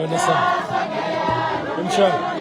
Wena sa. Emshana.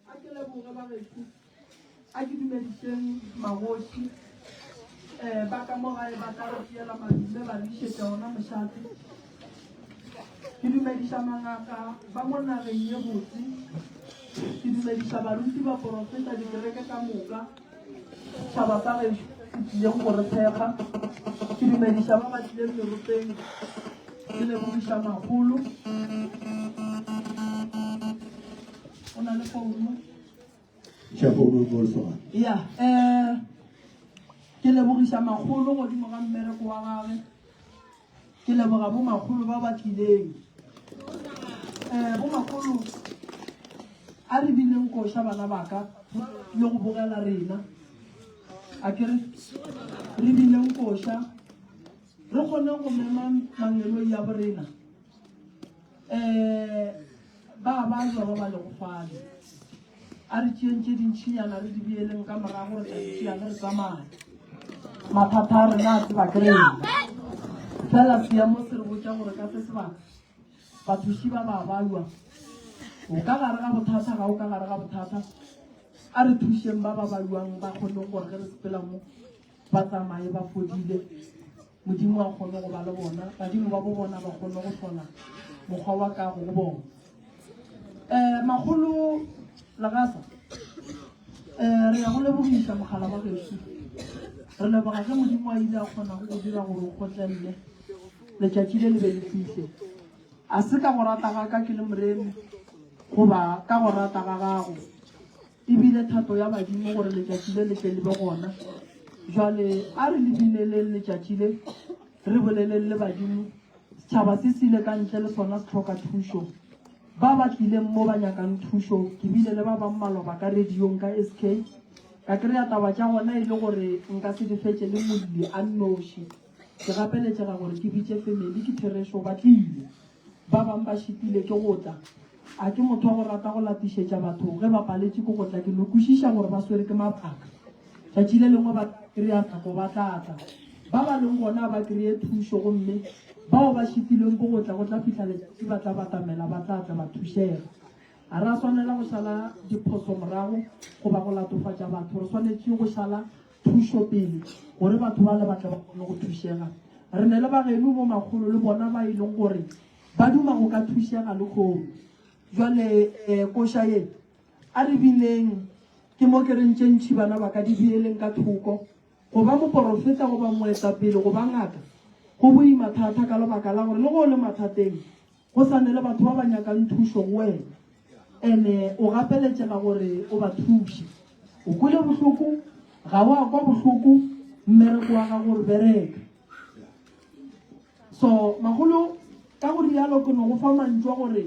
A ke leboge bagešo, a ke dumedišeng magoši um ba ka mo gae ba tla re tšeela madume ba re išetša ona mošate. Ke dumediša mangaka ba mo nageng ye botse, ke dumediša baruti, baporofeta, dikereke ka moka, setšhaba sa gešo se se tlilego go re thekga. Ke dumediša ba ba tlileng meropeng, ke lebogiša magolo. O na le founo? Tšea founo mo lesogana. Ya, um ke lebogiša makgolo godimo ga mmereko wa gage. Ke leboga bo makgolo ba ba tlileng. Um bo makgolo a re bineng koša bana baka le go bogela rena. A ke re re bineng koša re kgone go mema mangeloi ya borena. Um ba ba jwa ba ba lego fale. A re tšeeng tše dintšinyana re di beeleng ka morago, re tla di tšea ge re tsamaya. Mathata a rena a tseba ke rena. Fela seemo se re botša gore ka se sebaka bathuši ba ba balwa. O ka gare ga bothata ga o ka gare ga bothata. A re thušeng ba ba balwang ba kgoneng gore ge re sepela mo ba tsamaye ba fodile. Modimo a kgone go ba le bona, badimo ba bo bona ba kgone go hlola mokgwa wa kago go bona. Um makgolo Legasa, um re ya go lebogiša mogala wa gešo. Re leboga ge Modimo a ile a kgona go go dira gore o kgotlelele letšatši le le be le fihle. A se ka go rata ga ka ke le moremi goba ka go rata ga gago. E bile thato ya badimo gore letšatši le le tle le be gona. Jwale a re le bineleng letšatši le, re boleleng le badimo. Setšhaba se se ile ka ntle le sona se hloka thušo. Ba ba tlileng mo ba nyakang thušo, ke bile le ba bang maloba ka radiong ka SK, ka kry-a taba tša gona e le gore nka se di fetše le molli a nnoši. Ke gapeletšega gore ke bitše family, ke therešo ba tlile. Ba bang ba šitile ke go tla. A ke motho wa go rata go latišetša batho ge ba paletše ke go tla. Ke no kwešiša gore ba swere ke mabaka. Tšatši le lengwe ba tla kry-a nako ba tla tla. Ba ba leng gona a ba kry-e thušo gomme bao ba šitilweng ke go tla go tla fihla letšatši ba tla batamela ba tla tla ba thušega. Ga ra swanela go šala diphoso morago goba go latofatša batho. Re swanetše go šala thušo pele gore batho bale ba tle ba kgone go thušega. Re ne le bageno bo makgolo le bona ba e leng gore ba duma go ka thušega lehono. Jwale um koša ye a re bineng, ke mo ke reng tše ntši bana ba ka di beeleng ka thoko. Go ba moporofeta goba moetapele goba ngaka go boima thata ka lebaka la gore le ge o le mathateng go sa ne le batho ba ba nyakang thušo go wena ene o gapeletšega gore o ba thuše. O kwele bohloko, ga wa kwa bohloko, mmereko wa gago o re bereka. So magolo ka go rialo ke no go fa mantšu a gore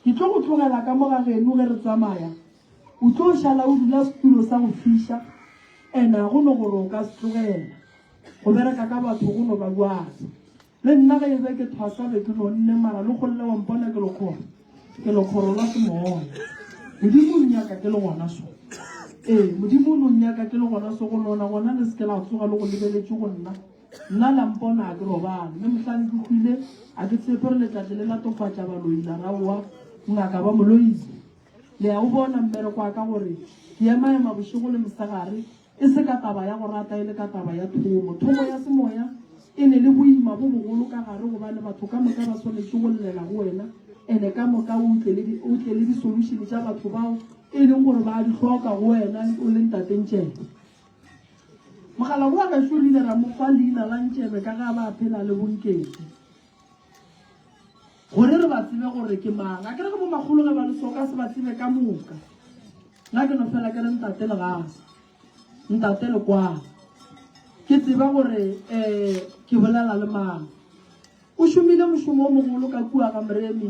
ke tlo go tlogela ka mo ga geno ge re tsamaya o tlo šala o dula setulo sa go fiša and ga go no gore o ka se tlogela go bereka ka batho go no ba bjalo le nna ge e be ke thwasa be ke nonne mara le golle wa mpona ke lekhoro ke lekhoro la semoya modimo o nnyaka ke le gona so ee modimo o no nnyaka ke le gona so go nona gona le seke la tsoga le go lebeletše go nna Nna la mpona a ke robale, mme mohlang ke hwile a ke tshepe gore letlatli le latofatša baloi la ra oa ngaka ba mo loile. Le ya o bona mmereko wa ka gore ke emaema bošego le mosegare e se ka taba ya go rata e le ka taba ya thomo. Thomo ya semoya e ne le boima bo bogolo ka gare gobane batho ka moka ba swanetše go llela go wena ene ka moka o tle le o tle le di-solution tša batho bao e leng gore ba di hloka go wena o le ntate Ntšebe. Mogala wa gešo re ile ra mo fa leina la Ntšebe ka ge a ba a phela le bonkete. Gore re ba tsebe gore ke mang. A ke re ke bomakgolo ge ba le so ka se ba tsebe ka moka. Nna ke no fela ke re ntate Legasa, ntate Lekwala. Ke tseba gore um ke bolela le mang. O šomile mošomo o mogolo ka kua ga Moremi.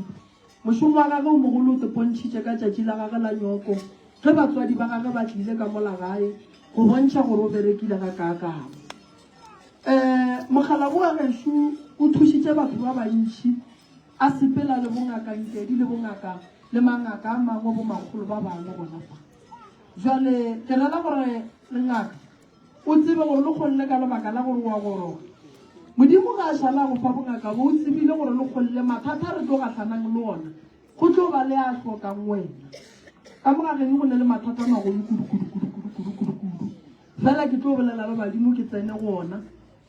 Mošomo wa gagwe o mogolo o tepontšhitše ka tšatši la gagwe la nyoko ge batswadi ba gagwe ba tlile ka mola gae go bontšha gore o berekile gakaakang. Um Mokgalabje wa gešo o thušitše batho ba bantši a sepela le bongaka Nkedi le bongaka le mangaka a mangwe bomakgolo ba bangwe gona fa. Bjale ke rera gore le ngaka O tsebe gore le kgonne ka lebaka la gore o a goroga. Modimo ga a šala a go fa bongaka bo, o tsebile gore le kgonne mathata a re tlo gahlanang le ona, go tlo ba le a hlokang wena. Ka mo ga geno go ne le mathata a magolo kudu kudu kudu kudu kudu kudu kudu. Fela ke tlo bolela le badimo ke tsene go ona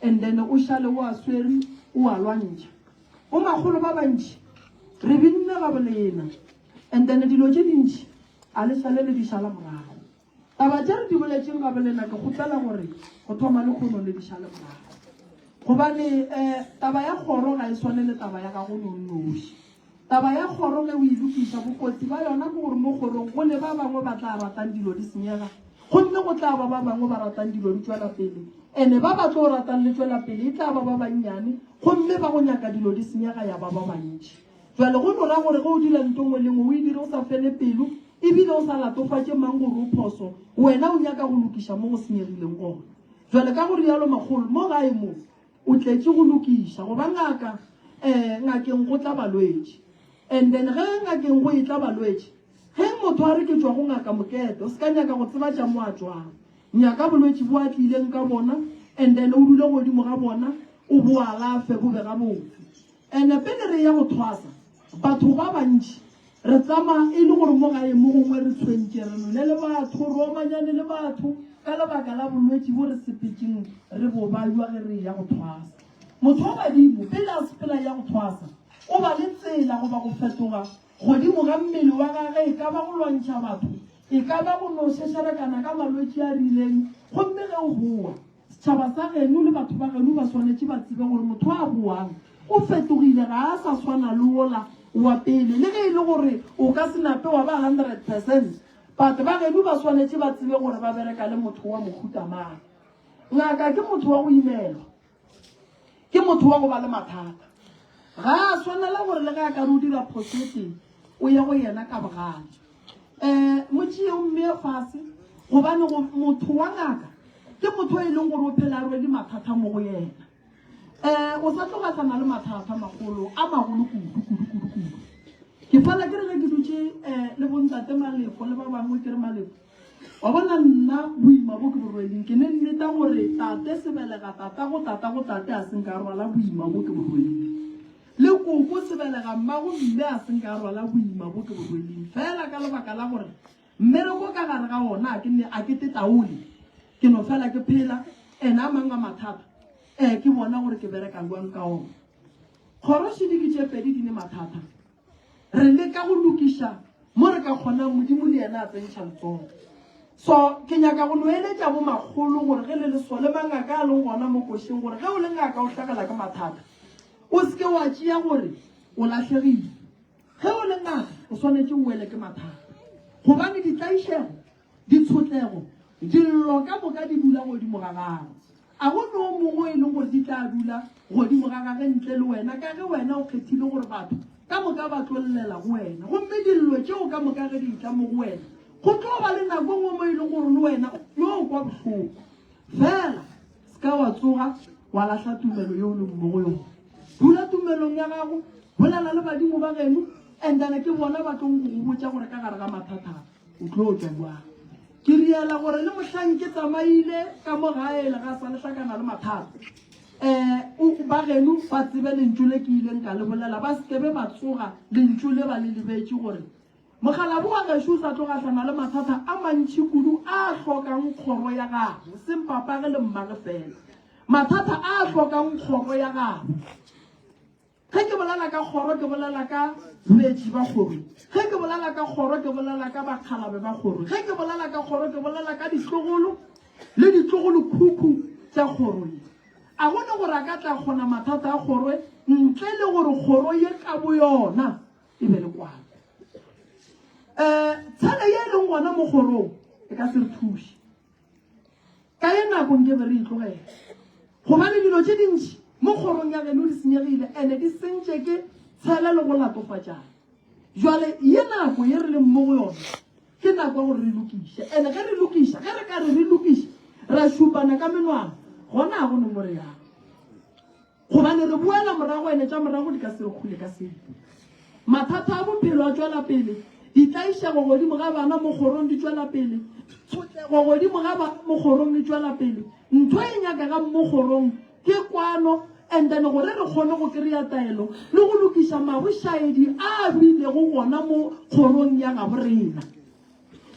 and then o šale o a swere o a lwantšha. Bo makgolo ba bantši re binne ga bolena and then dilo tše dintši a le šale le di šala morago. Taba tše re di boletšeng ga bolena ke kgopela gore go thoma lehono le di šale morago. Gobane um taba ya kgoro ga e swane le taba ya gago no nnoši. Taba ya kgoro ge o e lokiša, bokotsi ba yona ke gore mo kgorong go ne ba bangwe ba tla ratang dilo di senyega, gomme go tla ba ba bangwe ba ratang dilo di tšwela pele. Ene ba ba tlo ratang le tšwela pele e tla ba ba bannyane, gomme ba go nyaka dilo di senyega ya ba ba bantši. Bjale go no ra gore ge o dira nto nngwe le nngwe o e dire o sa fele pelo e bile o sa latofatše mang gore o phoso, wena o nyaka go lokiša mo go senyegileng gona. Bjale ka go rialo makgolo, mo gae mo o tletše go lokiša. Goba ngaka, eh, ngakeng go tla balwetši. And then ge ngakeng go etla balwetši, ge motho a re ke tšwa go ngaka Mokete, o se ka nyaka go tseba tša mo a tšwang. Nyaka bolwetši bo a tlileng ka bona and then o dule godimo ga bona o bo alafe bo be gabotse. Ene pele re eya go thwasa, batho ba bantši re tsamaya e le gore mo gae mo gongwe re tshwentše, re nole le batho, re omanyane le batho ka lebaka la bolwetši bo re sepetšeng re bo bajwa ge re eya go thwasa. Motho wa badimo pele a sepela eya go thwasa, o ba le tsela goba go fetoga godimo ga mmele wa gage, e ka ba go lwantšha batho, e ka ba go no šešerekana ka malwetši a rileng, gomme ge o boa, Setšhaba sa geno le batho ba geno ba swanetše ba tsebe gore motho a boang o fetogile, ga a sa swana le wola wa pele. Le ge e le gore o ka se nape wa ba 100%, but ba geno ba swanetše ba tsebe gore ba bereka le motho wa mohuta mang. Ngaka ke motho wa go imelwa, ke motho wa go ba le mathata. Ga a swanela gore le ge a ka re o dira phoso e tee, o ye go yena ka bogale. Um mo tšee o mmeye fase, gobane go motho wa ngaka ke motho e leng gore o phela a rwele mathata mo go yena. Um o sa tlo gahlana le mathata magolo a magolo kudu kudu kudu kudu. Ke fela ke re ge ke dutše um le bontate Malefo le ba bangwe ke re Malefo, wa bona nna boima bo ke bo rweleng ke ne nneta gore tate sebelega tata go tata go tate a se nka rwala boima bo ke bo rweleng. Le koko sebelega mmago mme a se nka a rwala boima bo ke bo rweleng fela ka lebaka la gore mmereko ka gare ga ona a ke ne a ke tetaole ke no fela ke phela ene a mang a mathata eh ke bona gore ke bereka jwang ka ona. Kgoro šidi ke tše pedi di ne mathata. Re leka go lokiša mo re ka kgonang, Modimo le yena a tsentšha letsogo. So, ke nyaka go no eletša bo makgolo gore ge le le so, le mangaka a leng gona mo košeng, gore ge o le ngaka o hlagela ke mathata, o se ke wa tšea gore o lahlegile. Ge o le ngaka o swanetše o wele ke mathata, gobane ditlaišego, ditshotlego, dillo ka moka di dula godimo ga gago. A go ne o mongwe e leng gore di tla dula godimo ga gage ntle le wena, ka ge wena o kgethile gore batho ka moka ba tlo llela go wena. Gomme dillo tšeo ka moka ge di etla mo go wena, go tlo ba le nako e nngwe mo e leng gore le wena o tlo kwa bohloko. Fela se ka wa tsoga wa lahla tumelo yeo o leng mo go yona. Dula tumelong ya gago, bolela le badimo ba geno, and then ke bona ba tlong go go botša gore ka gare ga mathata o tlo tšwa bjang. Ke riela gore le mohlang ke tsamaile ka mo gae le ga sa le hlakana le mathata, um ba geno ba tsebe lentšu le ke ileng ka le bolela, ba se ke be ba tsoga lentšu le ba le lebetše gore mokgalabo wa gešo o sa tlo gahlana le mathata a mantši kudu a hlokang kgoro ya gabo, seng papage le mmage fela, mathata a hlokang kgoro ya gabo. Ge ke bolela ka kgoro, ke bolela ka betši ba kgoro. Ge ke bolela ka kgoro, ke bolela ka bakgalabe ba kgoro. Ge ke bolela ka kgoro, ke bolela ka ditlogolo le ditlogolokhukhu tša kgoro ye. A go ne gore a ka tla kgona mathata a kgoro ntle le gore kgoro ye ka boyona e be le kwano. Um tshele ye e leng gona mo kgorong e ka se re thuše. Ka ye nako nke be re e tlogela, gobane dilo tše dintši mo kgorong ya geno di senyegile ene di sentše ke tshele le go latofatšana. Jwale ye nako ye re leng mo go yona ke nako ya gore re lokiše, ene ge re lokiša, ge re ka re re lokiša ra šupana ka menwana, gona ga go ne mo re yang. Gobane re boela morago, ene tša morago di ka se re kgole ka selo. Mathata a bophelo a tšwela pele, ditlaišego godimo ga bana mo kgorong di tšwela pele, tshotlego godimo ga bana mo kgorong e tšwela pele. Ntho e nyakegang mo kgorong ke kwano, and then gore re kgone go kry-a taelo le go lokiša mabošaedi a a bilego gona mo kgorong ya gabo rena.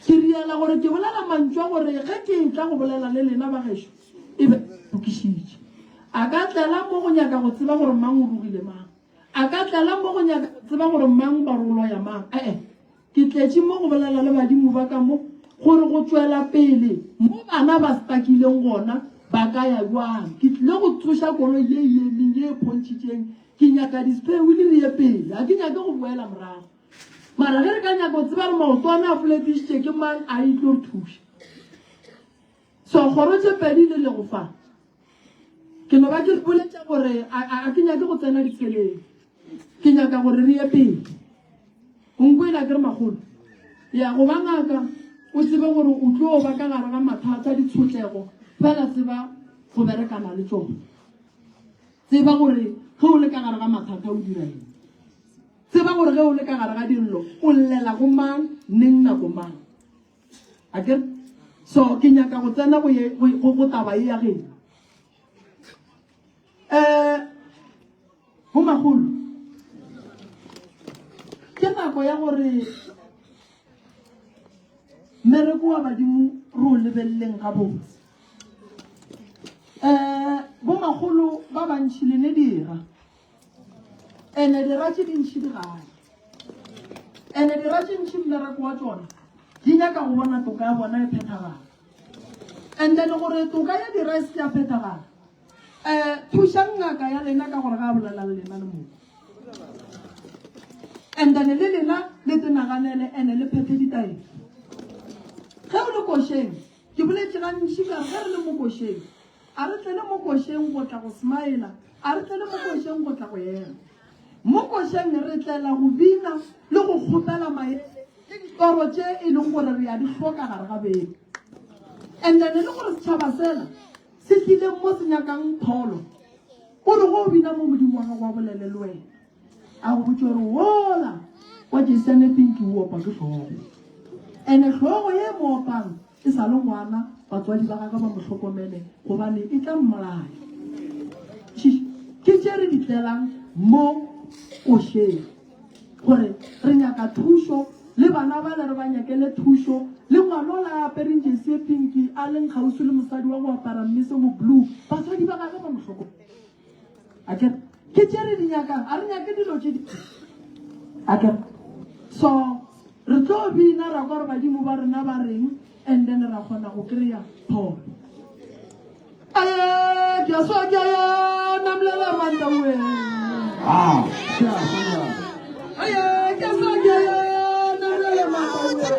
Ke riela gore ke bolela mantšu a gore ge ke etla go bolela le lena bagešo, e be lokišitše. A ka tlela mo go nyaka go tseba gore mang o rogile mang. A ka tlela mo go nyaka go tseba gore mang ba rolo ya mang. Ee, ke tletše mo go bolela le badimo ba ka mo gore go tšwela pele mo bana ba stakileng gona ba ka ya bjang. Ke tlile go tsoša koloi ye e emeng ye e phontšhitšeng. Ke nyaka di-spare wheel re ye pele. Ga ke nyake go boela morago. Mara ge re ka nyaka go tseba gore maotwana a foletišitše ke mang, a e tlo re thuša. So kgoro tše pedi le lego fa, ke no ba ke boletša gore a ke nyake go tsena ditsheleng, ke nyaka gore re ye pele. O nkwele a ke re makgolo? Ya go ba ngaka, o tsebe gore o tlo ba ka gare ga mathata, ditshotlego, fela tseba go berekana le tšona. Tseba gore ge o le ka gare ga mathata o dira eng. Tseba gore ge o le ka gare ga dillo o llela go mang, neng, nako mang. A ke re? So ke nyaka go tsena go ye go go taba ye ya geno. Eh bo magolo ke nako ya gore mmereko wa badimo re o lebeleleng gabotse. Eh bo magolo ba bantši le ne dira. Ene dira tše dintši di gae. Ene dira tše ntši mmereko wa tšona di nyaka go bona toka ya bona e phethagala. And then gore toka ya dira e se ya phethagala, um thušang ngaka ya lena ka gore ga a bolela le lena le moko. And then le lena le tenaganele ene le phethe ditaelo. Ge o le košeng, ke boletše gantši ka re ge re le mo košeng, A re tlele mo košeng go tla go smaela, a re tlele mo košeng go tla go ema. Mo košeng re tlela go bina le go kgopela maele le ditoro tše e leng gore re ya di hloka gare ga beke. And then e le gore setšhaba sela se tlileng mo se nyakang pholo, o re go bina mo Modimo wa gago a bolele le wena, a go botše gore wola wa Jason Pinky o opa ke hlogo. Ene hlogo ye mo opang E sa le ngwana, batswadi ba gagwe ba mo hlokomele gobane e tla mmolaya. Tši, ke tše re di tlelang mo košeng, gore re nyaka thušo, le bana bale re ba nyakele thušo, le ngwanola a apereng jesi e pinki a leng kgauswi le mosadi wa go apara mmese mo blue, batswadi ba gagwe ba mo hlokomele. Akere ke tše re di nyakang, a re nyake dilo tše di. Akere. So re tlo bina ra kwa gore badimo ba rena ba reng and then ra kgona go kry-a pholo. Aye, ke a swa ke a ya namlela mantawe. Ah, ke a swa. Aye, ke a swa ke a ya namlela mantawe.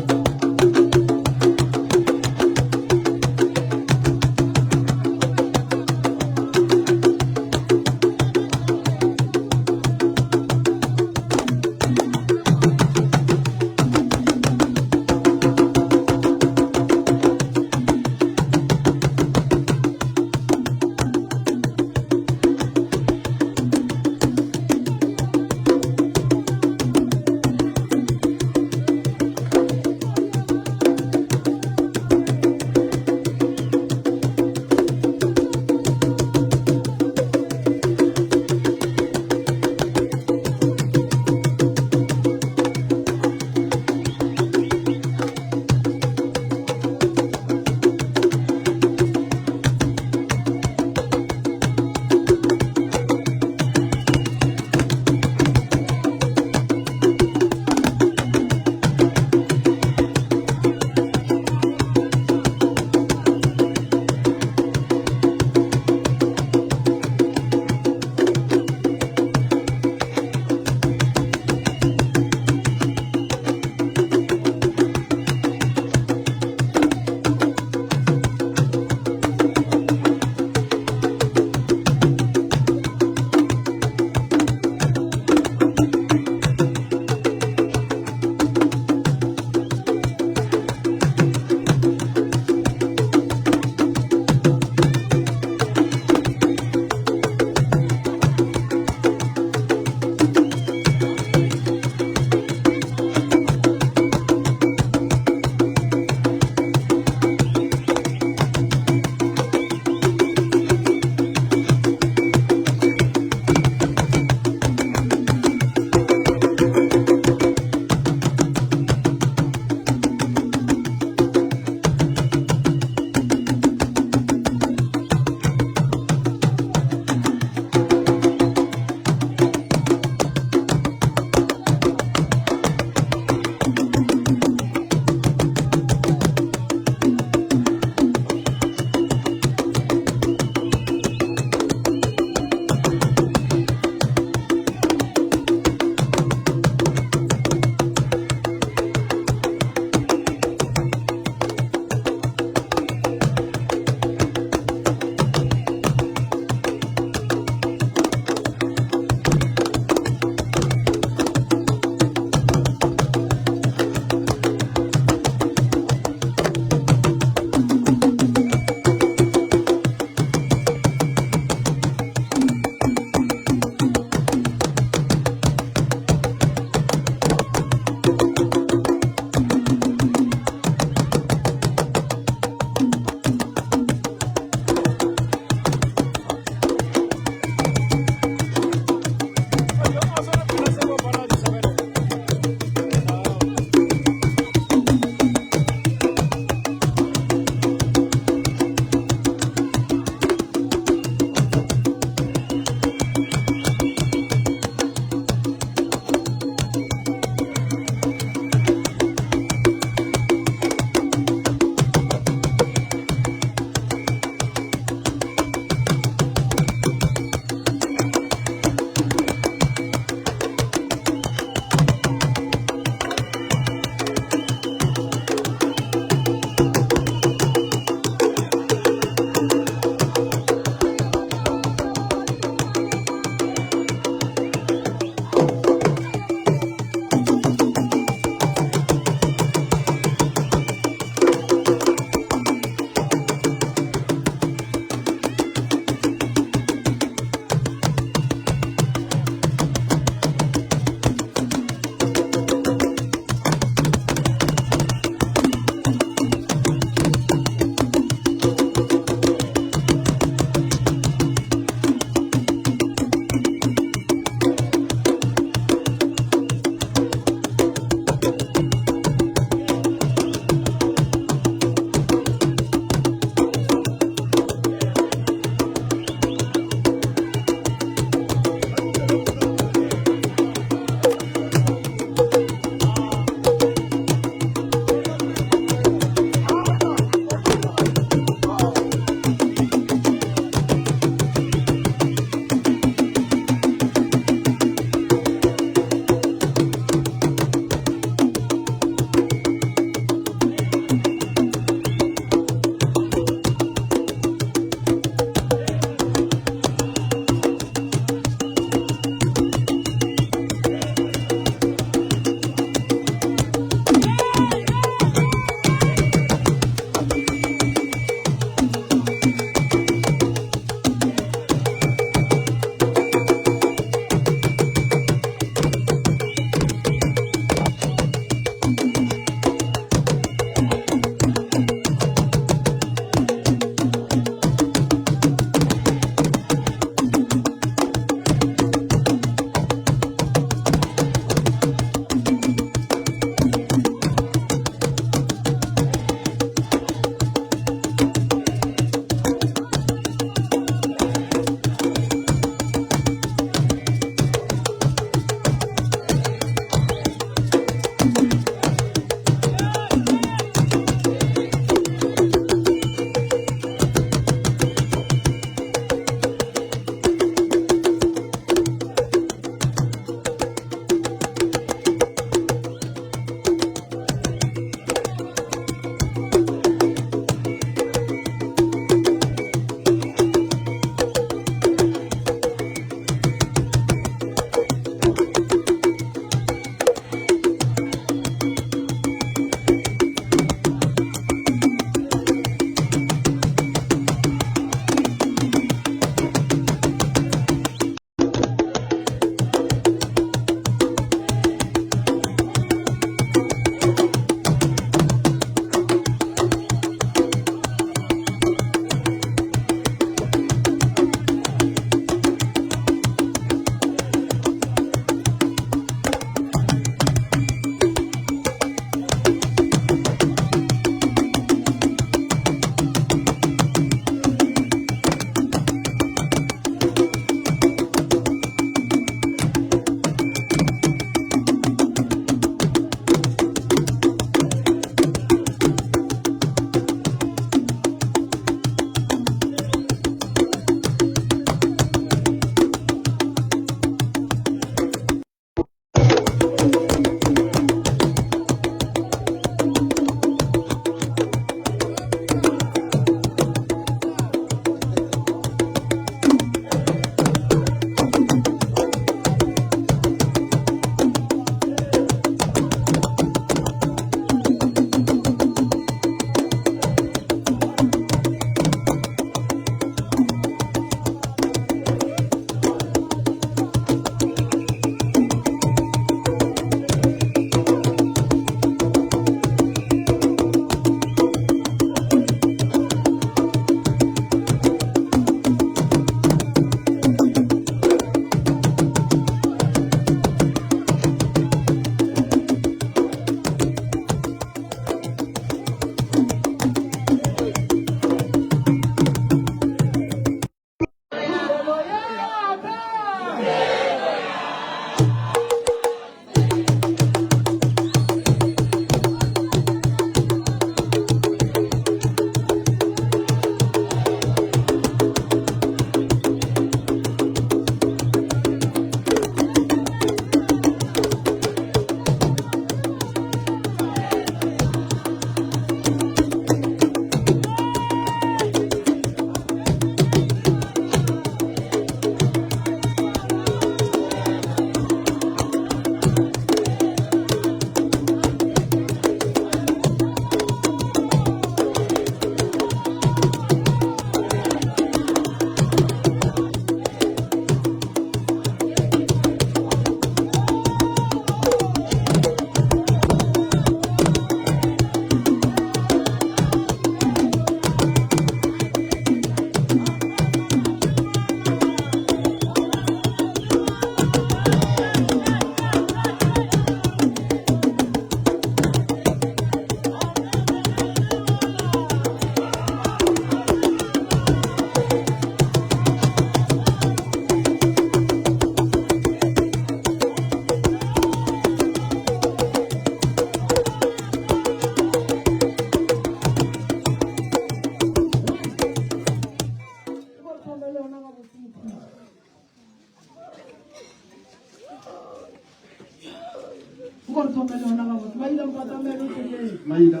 Maina.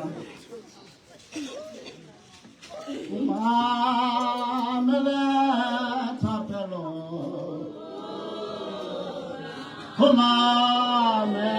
Mamele thapelo. Mamele.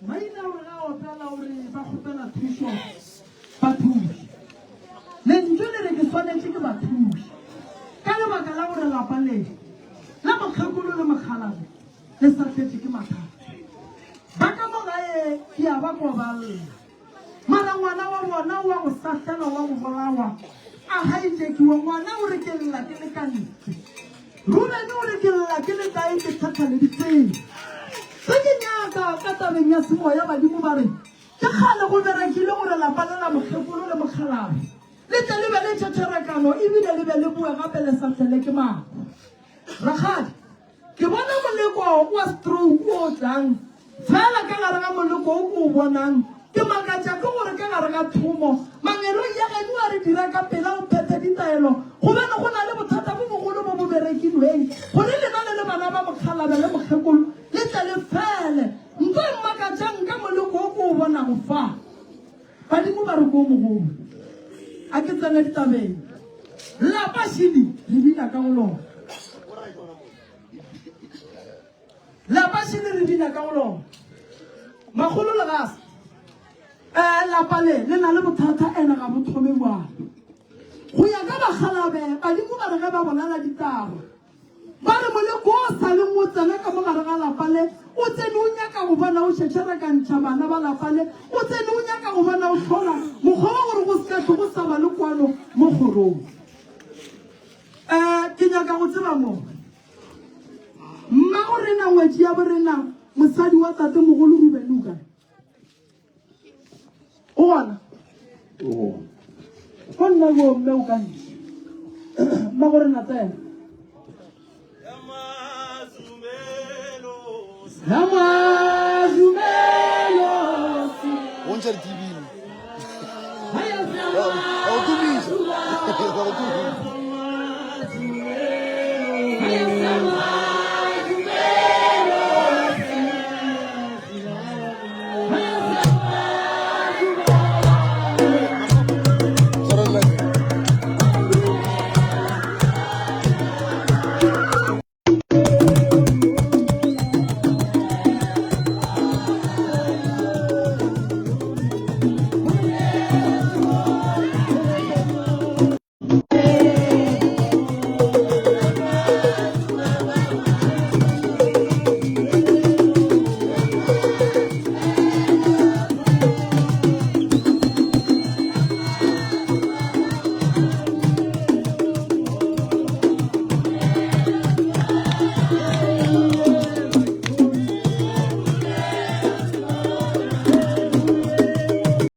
Maina o re ga a opela o re ba kgopela thušo ba thuše. Lentšu le re ke swanetše ke ba thuše ka lebaka la gore lapa le la mokgekolo le mokgalabje le sa tletše ke mathata. Ba ka mo gae ke a ba kwa ba lla. Mara ngwana wa bona wa go sahlelwa wa go bolawa a hijakiwa ngwana o re ke lla ke le ka ntle. Rubeni o re ke lla ke le kae ke thetha le ditsela. Se ke nyaka ka tabeng ya semoya badimo ba re ke kgale go berekile gore lapa le la mokgekolo le mokgalabje le tle le be le tšhetšherekano ebile le be le boe gape le sa tlele ke mahu. Rakgadi. Ke bona moleko wa stroke o tlang. Fela ka gare ga moleko o ke o bonang, ke makatša ke gore ka gare ga thomo, mangeloi a geno a re dira ka pela o phethe ditaelo, gobane go na le bothata bo bogolo bo bo berekilweng, gore lena le le bana ba mokgalabje le mokgekolo le tle le fele. Nto e mmakatšang ka moleko o ke o bonago fa, badimo ba re ke o mogolo. A ke tsene ditabeng. Lapa šidi re bina ka go lona. Lapa šidi re bina ka go lona. Makgolo le gase. Eh, lapa le le na le bothata ene ga bo thome bjalo. Go ya ka bakgalabe, badimo ba re ge ba bolala ditaba. Ba re moleko o sa leng o tsena ka mo gare ga lapa le, o tsene o nyaka go bona o šetšherekantšha bana ba lapa le, o tsene o nyaka go bona o hlola mokgwa wa gore go se ka hlwe go sa ba le kwano mo kgorong. Um ke nyaka go tseba mo mmago rena ngwetši ya borena mosadi wa tatemogolo Ruben o kae? O gona? O gona. Ko nna bo mme o ka ntle. Mma gore na tsena. Namazumelo. Go ntšha di-TV. Wa go tumiša. Wa go tumiša.